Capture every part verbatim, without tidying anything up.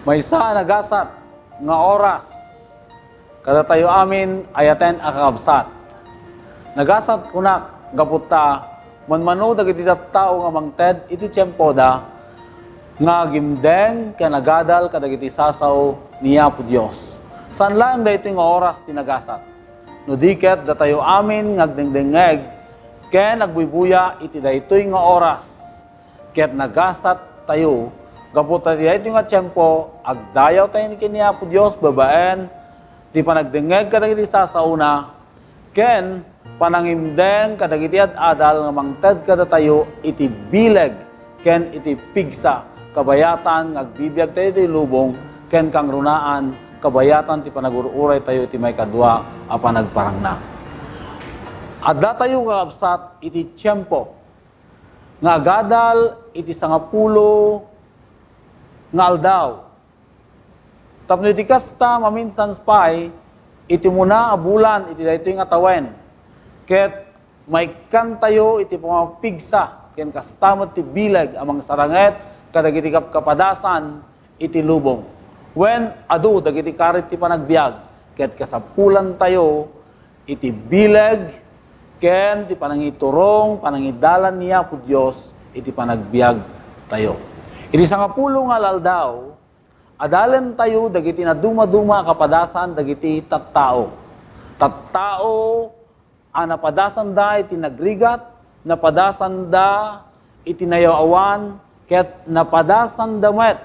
Maysa a nagasat nga oras kadatayo amin, ayaten a kakabsat. Nagasat kunak gapu ta manmano dagiti tattao nga mangted iti tiempoda nga agimdeng ken agadal kadagiti sasao ni Apo Dios. Saan laeng daytoy nga oras ti nagasat, no di ket datayo amin nga agdengdengngeg ken agbuybuya iti daytoy nga oras. Ket nagasat tayo gapu ta iti daytoy nga tiempo, agdayaw tayo ken ni Apo Dios babaen ti panagdengngeg kadagiti sasaona ken panangimdeng kadagiti ad-adal nga mangted kadatayo iti bileg ken iti pigsa, kabayatan nga agbibiag tayo iti lubong ken kangrunaan, kabayatan ti panagur-uray tayo iti maikadua a panagparangna. Adda tayo, kakabsat, iti tiempo nga agadal iti sangapulo nga aldaw. Tapno iti kasta, maminsan pay iti umuna a bulan iti daytoy nga tawen, ket maikkantayo iti pamapigsa ken kasta met ti bileg a mangsaranget kadagiti kapkapadasan iti lubong. Wen, adu dagiti karit ti panagbiag, ket kasapulantayo iti bileg ken ti panangiturong, panangidalan ni Apo Dios iti panagbiagtayo. Iti sangapulo nga aldaw, adalentayo dagiti nadumaduma a kapadasan dagiti tattao. Tattao a napadasanda iti nagrigat, napadasanda iti nayaw-awan, ket napadasanda met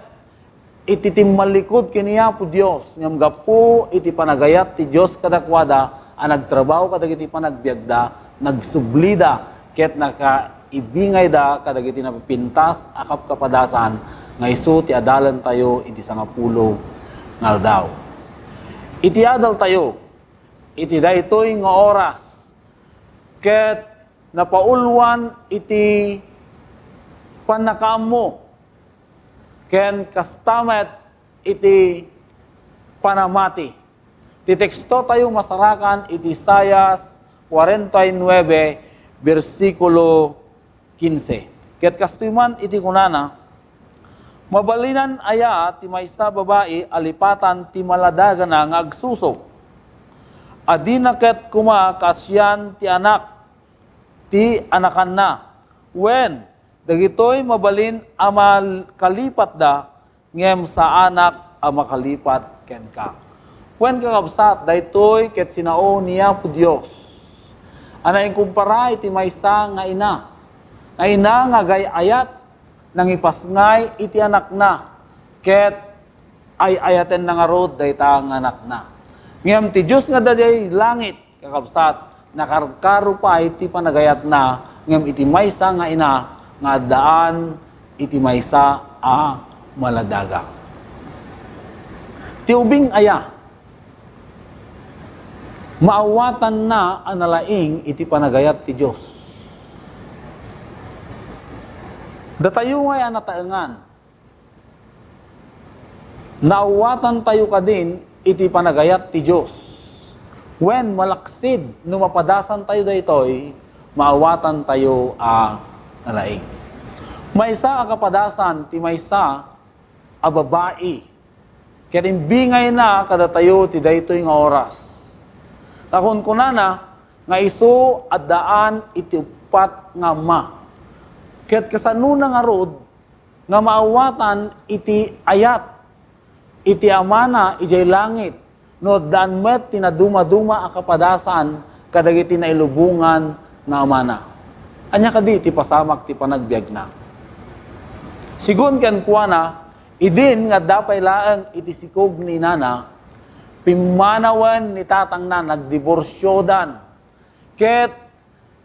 iti timmallikud ken ni Apo Dios, ngem gapu iti panagayat ti Dios kadakuada a nagtrabaho kadagiti panagbiagda, nagsublida, ket nakaibingayda kadagiti napipintas a kapkapadasan nga isu ti adalentayo iti sangapulo nga aldaw. Iti adaltayo iti daytoy nga oras, ket napauluan iti pannakaammo ken kasta met iti panamati. Ti tekstotayo masarakan iti Isaias kuarenta y nuebe, bersikulo kinse. Ket kastoy man iti kunana, "Mabalinan aya ti maysa babai a lipatan ti maladagana nga agsusog? Adina ket koma kaasian ti anak ti anakanna, wen dagitoy mabalin a makalipatda, ngem saanak a makalipat kenka." Wen, kakabsat, daytoy ket sinao ni Apo Dios a nainkumpara iti maysa nga ina, nga ina nga agay-ayat, nangipasngay iti anakna, ket ay-ayatenna ngarud dayta nga anakna. Ngem ti Dios nga adda idiay langit, kakabsat, nakarkaro pay ti panagayatna, ngem iti maysa nga ina nga addaan iti maysa a maladaga. Ti ubing aya, maawatanna a nalaing iti panagayat ti Dios. Datayo ngay a nataengan, naawatantayo kadin iti panagayat ti Dios. Wen, malaksid no mapadasantayo daytoy, maawatantayo a nalaing. Maysa a kapadasan ti maysa a babai ket imbingayna kadatayo ti daytoy nga oras. Nakunkunana nga isu addaan iti uppat nga amma. Ket kasanona ngarud nga maawatan iti ayat iti amana idiay langit no addaan met ti nadumaduma a kapadasan kadagiti nailubongan nga amana. Ania kadi ti pasamak ti panagbiagna? Sigun kenkuana, idin nga adda pay laeng iti sikog ni inana, pimmanawen ni tatangna, nagdiborsiodan. Ket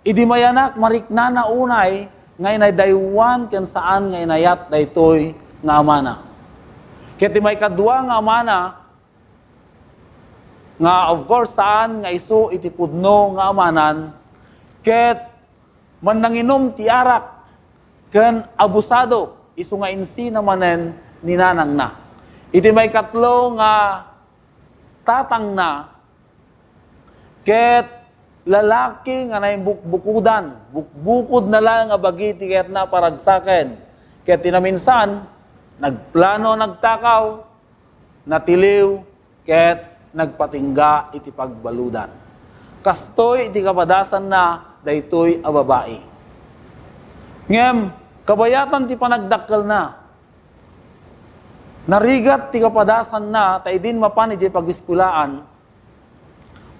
idi mayanak, mariknana unay nga inaydaywan ken saan nga inayat daytoy nga amana. Ket ti maikadua nga amana, nga of course saan nga isu iti pudno nga amanan, ket mannanginom ti arak ken abusado isu nga insina manen ni nanangna. Iti maikatlo nga tatangna, ket lalaki nga naimbukbukodan, bukbukodna laeng a bagi ti kayatna a paragsaken. Ket ti naminsan, nagplano a nagtakaw, natiliw, ket nagpatingga iti pagbaludan. Kastoy iti kapadasanna daytoy a babai. Ngem kabayatan ti panagdakkelna, narigat ti kapadasanna ta idin mapan idiay pageskuelaan,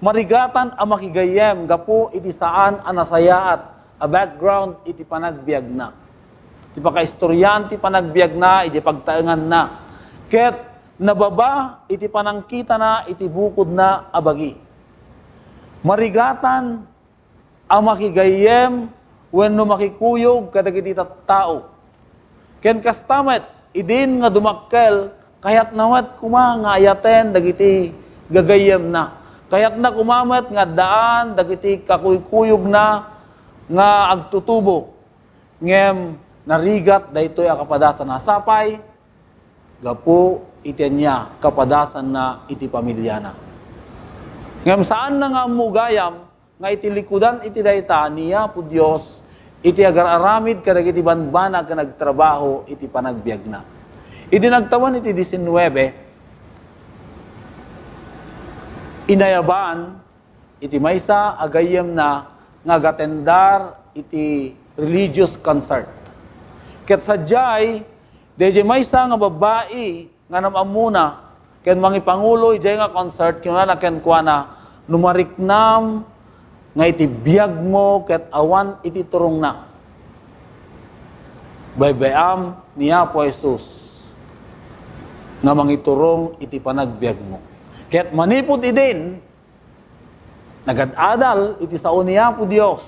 marigatan a makigayyem gapu iti saan a nasayaat a background iti panagbiagna. Ti pakaistoriaan ti panagbiagna idiay pagtaenganna. Ket nababa iti panangkitana iti bukodna a bagi. Marigatan a makigayyem wenno makikuyog kadagiti tattao. Ken kasta met, idin nga dumakkel, kayatna met koma nga ayaten dagiti gagayyemna. Kayatna koma met nga addaan dagiti kakuykuyogna nga agtutubo. Ngem narigat daytoy a kapadasanna. Sapay, gapu iti ania, kapadasanna iti pamiliana. Ngem saanna nga ammo gayam nga iti likudan iti dayta ni Apo Dios iti agar-aramid kadagiti banbanag nga nagtrabaho iti panagbiagna. Idi nagtawen iti diecinuebe, inayaban iti maysa a gayyemna nga agatendar iti religious concert. Ket sadiay, daydiay maysa nga babbai nga nam-ammona ken mangipangulo idiay nga concert, kinunana kenkuana, "No mariknam nga iti biagmo ket awan iti turongna, baybay-am ni Apo Jesus nga mangiturong iti panagbiagmo." Ket manipud idin, nagad-adal iti sao ni Apo Dios,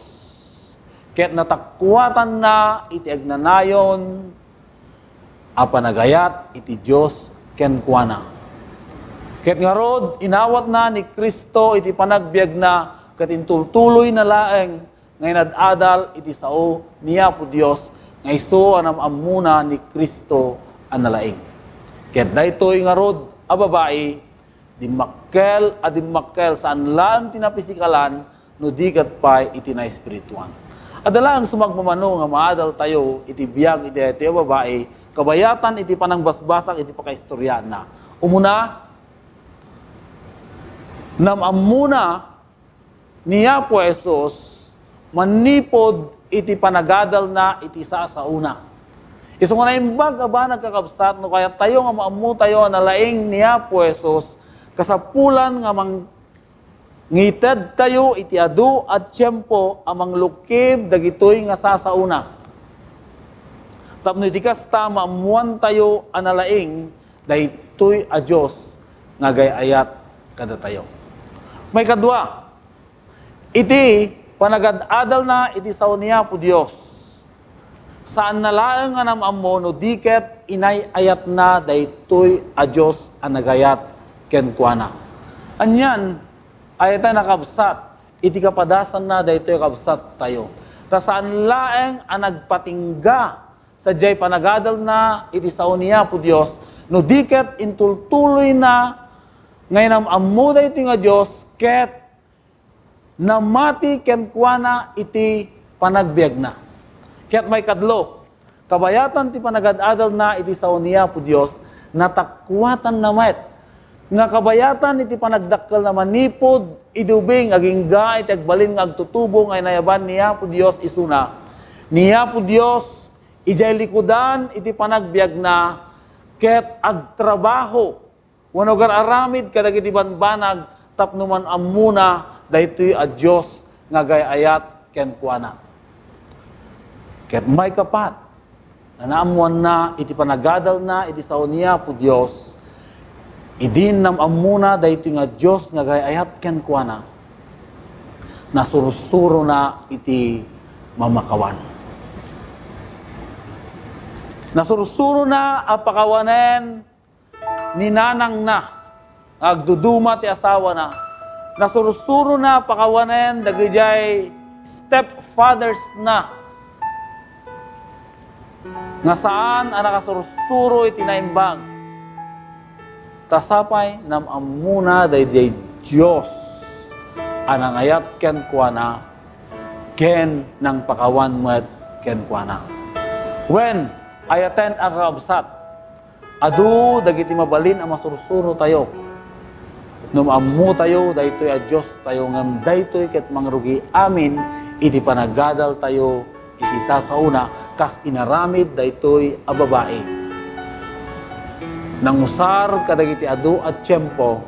ket natakkuatanna iti agnanayon a panagayat iti Dios kenkuana. Ket ngarud, inawatna ni Cristo iti panagbiagna ket intultuloyna laeng nga inad-adal iti sao ni Apo Dios nga isu a nam-ammona ni Cristo a nalaing. Ket daytoy ngarud a babai, dimmakkel a dimmakkel, saan laeng ti napisikalan, no di ket pay iti naespirituan. Adda laeng sumagmamano nga maadaltayo iti biag iti daytoy a babai, kabayatan iti panangbasbasak iti pakaistoriaanna. Umuna, nam-ammona ni Apo Jesus manipud iti panagadalna iti sasaona. Isu nga naimbag a banag, kakabsat, no kayattayo nga maammotayo a nalaing ni Apo Jesus, kasapulan nga mangitedtayo iti adu a tiempo a manglukib dagitoy nga sasaona. Tapno iti kasta, maammoantayo a nalaing daytoy a Dios nga agay-ayat kadatayo. Maikadua, iti panagad-adalna iti sao ni Apo Dios, saanna laeng nga nam-ammo no di ket inay-ayatna daytoy a Dios a nagayat kenkuana. Anian, ayatay nakabsat iti kapadasanna daytoy a kabsattayo. Ta saan laeng a nagpatingga sadiay panagadalna iti sao ni Apo Dios, no di ket intultuloyna nga inam-ammo daytoy nga Dios ket namati kenkuana iti panagbiagna. Ket maikadlo, kabayatan ti panagad-adalna iti sao ni Apo Dios, natakkuatanna met nga kabayatan iti panagdakkelna manipud idi ubing agingga iti agbalin nga agtutubo nga inayaban ni Apo Dios isuna. Ni Apo Dios idiay likudan iti panagbiagna ket agtrabaho wenno agar-aramid kadagiti banbanag tapno man-ammona daytoy a Dios nga agay-ayat kenkuana. Ket maikapat, naammoanna iti panagadalna iti sao ni Apo Dios, idi nam-ammona daytoy nga Dios nga agay-ayat kenkuana, nasursurona iti mamakawan. Nasursurona a pakawanen ni nanangna nga agduduma ti asawana. Nasursurona pakawanen dagidiay stepfathersna nga saan a nakasursuro iti naimbag. Ta sapay nam-ammona daydiay Dios a nangayat kenkuana ken nangpakawan met kenkuana. Wen, ayaten a kakabsat, Adu dagiti mabalin a masursurotayo no maammotayo daytoy a Diostayo, ngem daytoy ket mangrugi amin iti panagadaltayo iti sasaona, kas inaramid daytoy a babai. Nangusar kadagiti adu a tiempo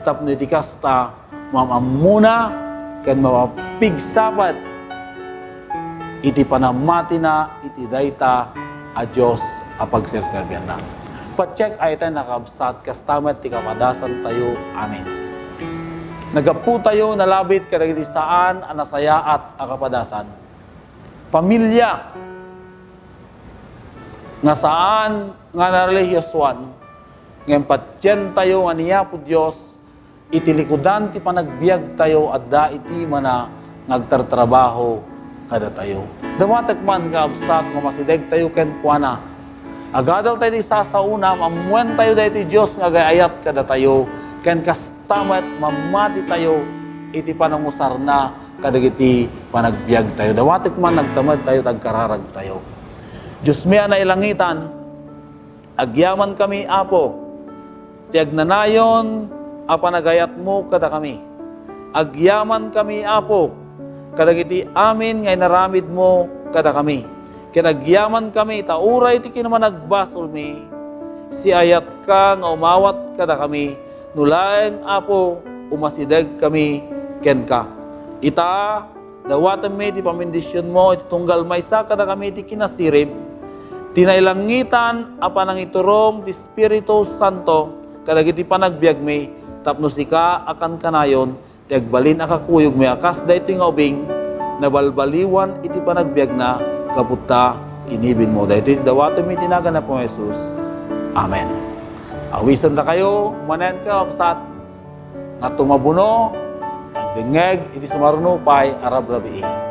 tapno iti kasta, maam-ammona ken mapapigsapet iti panammatina iti dayta a Dios a pagserserbianna. Patiek a itay nakabsat, kasta met ti kapadasantayo. Amen. Naggapputayo nalabit kadagiti saan a nasayaat a kapadasan. Pamilia nga saan nga narelihiyosoan, ngem patientayo nga ni Apo Dios iti likudan ti panagbiagtayo, adda iti mana nga agtartrabaho kadatayo. Dawatek man, kaabsat, nga masidegtayo kenkuana. Agadaltayo ti sasaona, maammoentayo daytoy Dios nga agay-ayat kadatayo, ken kasta met mammatitayo iti panangusarna kadagiti panagbiagtayo. Dawatek man, nagtamedtayo, tagkararagtayo. Diosmi a nailangitan, agyamankami, Apo, ti agnanayon a panagayatmo kadakami. Agyamankami, Apo, kadagiti amin nga inaramidmo kadakami. Ken agyamankami ta uray ti kinamanagbasolmi, siayatka nga umawat kadakami, no laeng, Apo, umasidegkami kenka. Ita, dawatemmi ti pamindisionmo iti tunggal maysa kadakami ti kinasirib, ti nailangitan a panangiturom ti Espiritu Santo kadagiti panagbiagmi, tapno sika a kankanayon ti agbalin a kakuyogmi a kas daytoy nga ubing, nabalbaliwan iti panagbiagna gapu ta kinibinmo. Daytoy ti dawatemmi iti nagan ni Apo Jesus. Amen. Awisendakayo manen, kaabsat, nga tumabuno, agdengngeg iti sumaruno pay a rabrabii.